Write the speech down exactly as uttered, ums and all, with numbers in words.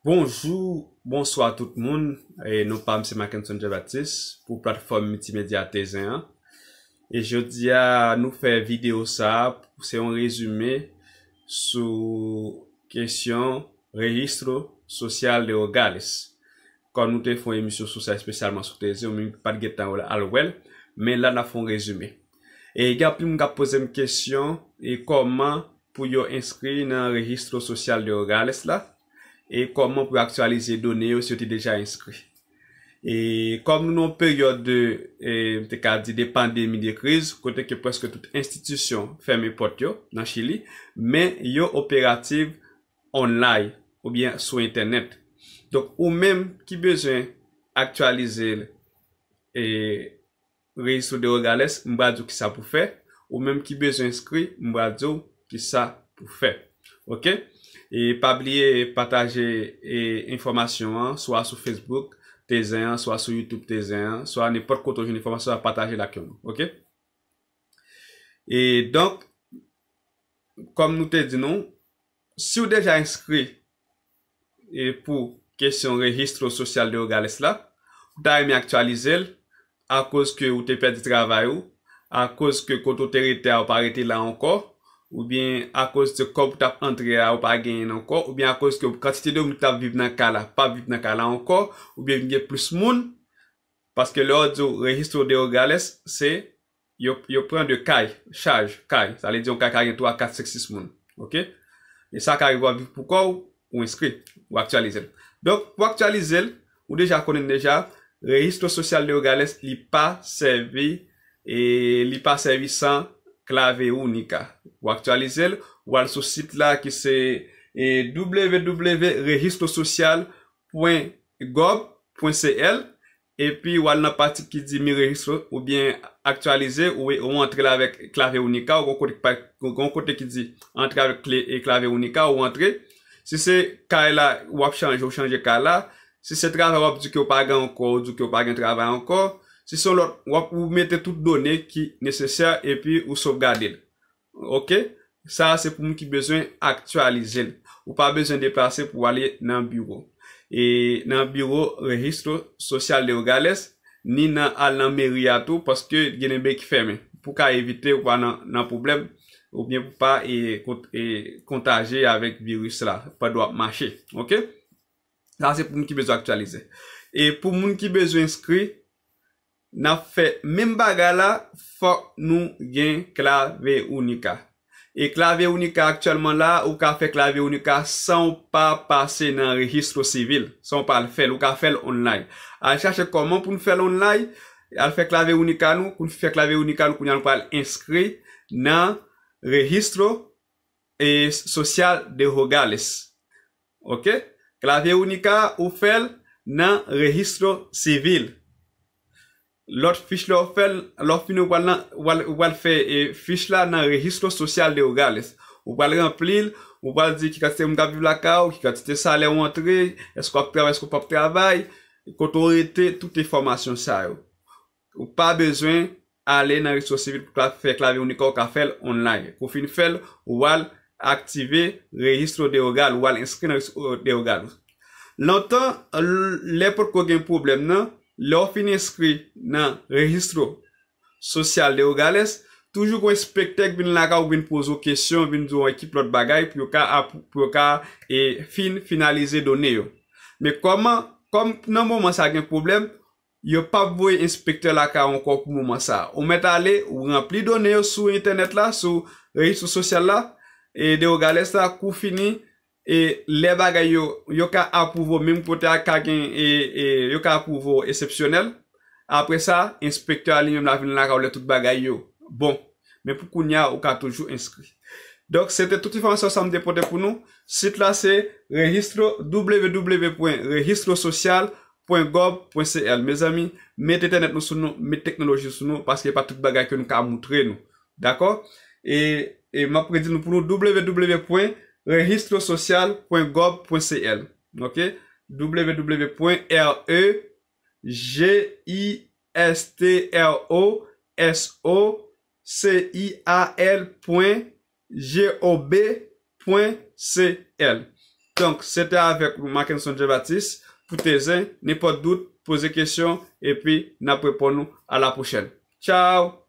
Bonjou, bonswa tout moun. E non pa m se Mackenson Jean Baptiste pou platfòm miltimedya Tezen an. E jodi a nou fè videyo sa a, se yon rezime sou kesyon Registro Social de Hogares. Kòm nou te fè yon emisyon sou sa espesyalman sou Tezen, ou menm ki pa t gen tan al wè l, men la n ap fè yon rezime. E gen anpil moun k ap poze m kesyon, e kòman pou yo enskri nan Registro Social de Hogares la, e kòman pou yo aktyalize done yo si yo te deja enskri. E kòm nou nan yon peryòd de, e, m te ka di de pandemi, de kriz, kote ke prèske tout enstitisyon fèmen pòt yo nan Chili, men yo operatif online oubyen sou entènèt. Donk, ou menm ki bezwen aktyalize, e, Registro de Hogares, m pral di w kisa pou fè. Ou menm ki bezwen enskri, m pral di w kisa pou fè. Oke? E pa bliye pataje, e, enfòmasyon an, swa sou Facebook Tezen an, swa sou YouTube Tezen an, swa nenpòt kote w jwenn enfòmasyon sa, pataje l ak yon moun. Oke? E donk, kòm nou te di nou, si w deja enskri, e, pou kesyon Registro Social de Hogares la, ou ta renmen aktyalize l akoz ke ou te pèdi travay ou, akoz ke kote w te rete a ou pa rete la ankò, oubyen akoz ke kòb ou t ap antre a ou pa genyen l ankò, oubyen akoz ke kantite de moun ki t ap viv nan kay la p ap viv nan kay la ankò, oubyen vin gen plis moun, paske lè yo di w Registro de Hogares, se yo, yo pran de kay, chaj kay. Sa vle di yon kay ka gen twa, kat, senk, sis moun. Oke? E sa ka rive w ap viv pou kò w, ou enskri, ou aktyalize l. Donk, pou aktyalize l, ou deja konnen deja, Registro Social de Hogares, li pa sèvi, e li pa sèvi san Clave Única. Pou aktyalize l, ou al sou sit la ki se, e, w w w registrosocial pwen gob pwen c l, epi w al nan pati ki di mi registro oubyen aktyalize, ou, ou antre l avèk Clave Única, ou gon kote, gon kote ki di antre avèk kle, e Clave Única, ou antre. Si se kay la w ap chanje, ou chanje kay la. Si se travay w ap di ke w pa gen ankò, ou di ke w pa gen travay ankò. Si se yon lòt, w ap, ou mete tout done ki nesesè epi ou sovgade l. Oke? Sa a se pou moun ki bezwen aktyalize l. Ou pa bezwen deplase pou w ale nan biwo. E nan biwo Registro Social de Hogares, ni nan al nan meri a tou, paske gen de meri ki fèmen. Pou ka evite ou pa nan, nan pwoblèm, oubyen pou pa, e, kont-, e, kontaje avèk viris la, pandan w ap mache. Oke? Sa se pou moun ki bezwen aktyalize. E pou moun ki bezwen enskri, n ap fè menm bagay la, fòk nou gen Clave Única. E Clave Única aktyèlman la, ou ka fè Clave Única san w pa pase nan rejistro sivil, san w pa al fè l, ou ka fè l online. Al chache kòman pou n fè l online, al fè Clave Única nou, pou n fè Clave Única nou, kounye a nou pral enskri nan Registro, e, Social de Hogares. Oke? Clave Única ou fè l nan Registro Civil. Lòt fich la ou fè l, lè w fini ou pral nan, ou pral, ou pral fè, e, fich la nan Registro Social de Hogares. Ou pral ranpli l, ou pral di ki kantite moun k ap viv lakay ou, ki kantite salè ou antre, èske w ap travay, èske w p ap travay, kote w rete, tout enfòmasyon sa yo. Ou pa bezwen ale nan Registro Civil pou fè Clave Única, ou ka fè l online. Kou w fin fè l, ou al aktive Registro de Hogar, ou al enskri nan Registro de Hogar. Lontan, l-, lè potko gen pwoblèm nan, lè w fin enskri nan Registro Social de Hogares, toujou gon enspektè k vin lakay ou, vin poze w kesyon, vin di w yon ekip lòt bagay pou yo ka ap-, pou yo ka, e, fin finalize done yo. Men kòman, kòm nan moman sa gen pwoblèm, yo p ap voye enspektè lakay ou ankò pou moman sa a. Ou mèt ale, ou ranpli done yo sou entènèt la, sou rejis sosyal la, e de Hogares la, kou fini, e lè bagay yo, yo ka apwouve w, menm kote a ka gen, e, e, yo ka apwouve w eksepsyonèl. Apre sa, enspektè a li menm la vin lakay ou lè tout bagay yo bon. Men pou kounye a, ou ka toujou enskri. Donk, se te tout enfòmasyon sa m te pote pou nou. Sit la se registro, w w w pwen registrosocial pwen gov pwen c l. Mezanmi, met entènèt nou sou nou, met teknoloji sou nou, paske pa tout bagay ke nou ka moutre nou. Dakò? E, e m ap redi nou pou nou, w w w pwen registrosocial pwen gov pwen c l. Oke? W w w pwen r e g i s t r o s o c i a l pwen g o b pwen c l. Donk, se te avèk ou, Mackenson Jean Baptiste, pou Tezen. Nenpòt dout, poze kesyon, epi n ap reponn ou. A la pwochèn. Tchao!